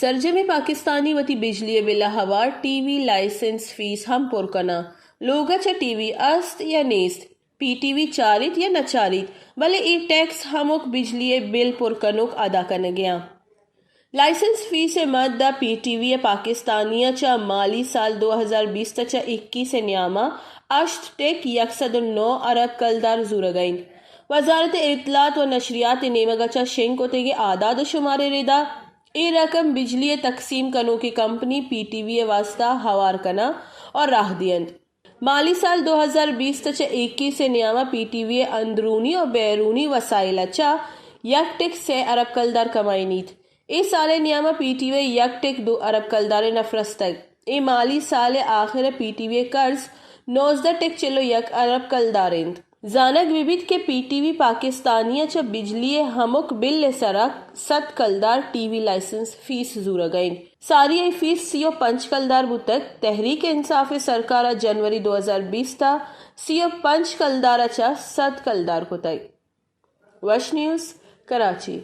سرجمیں پاکستانی وتی بجلی ءِ بل ءَ ہوار ٹی وی لائسنس فیس ہم پر کناں۔ لوگ ءَ چہ ٹی وی است یا نیست، پی ٹی وی چاریت یا نہ چاریت، بلے اے ٹیکس ہمک بجلی ءِ بل پر کنوک ادا کنگ ءَ آں۔ لائسنس فیس ءِ مد ءَ پی ٹی وی ءَ پاکستانی ءَ چہ مالی سال دو ہزار بیست ءَ چہ اکیس ءِ نیام ءَ ہشت ٹک یک سد ءُ نو ارب کلدار زورگ ءَ انت۔ وزارت اطلاعات و نشریات ءِ نیمگ ءَ چہ شنگ کتگیں اعداد و شمار ءِ ردا اے رقم بجلی ءِ تقسیم کنوکیں کمپنی پی ٹی وی ءِ واستہ ہوار کناں اور راہ دینت۔ مالی سال دو ہزار بیست چہ اکیس ءِ نیام ءَ پی ٹی وی ءِ اندرونی و بیرونی وسائل ءَ چہ یک ٹک سے ارب کلدار کمائینیت۔ اے سال ءِ نیام ءَ پی ٹی وی ءَ یک ٹک دو ارب کلدار ءِ نف رستگ۔ اے مالی سال ءِ آخر ءَ پی ٹی وی ءِ قرض نوزدہ ٹک چل و یک ارب کلدار انت۔ زانگ بہ بیت کہ پی ٹی وی پاکستانی ءَ چہ بجلی ءِ ہمک بل ءِ سرا سد کلدار ٹی وی لائسنس فیس زورگ ءَ انت۔ ساری ءَ اے فیس سی و پنچ کلدار بوتگ۔ تحریک انصاف ءِ سرکار ءَ جنوری دو ہزار بیست ءَ سی و پنچ کلدار ءَ چہ سد کلدار کتگ۔ وش نیوز، کراچی۔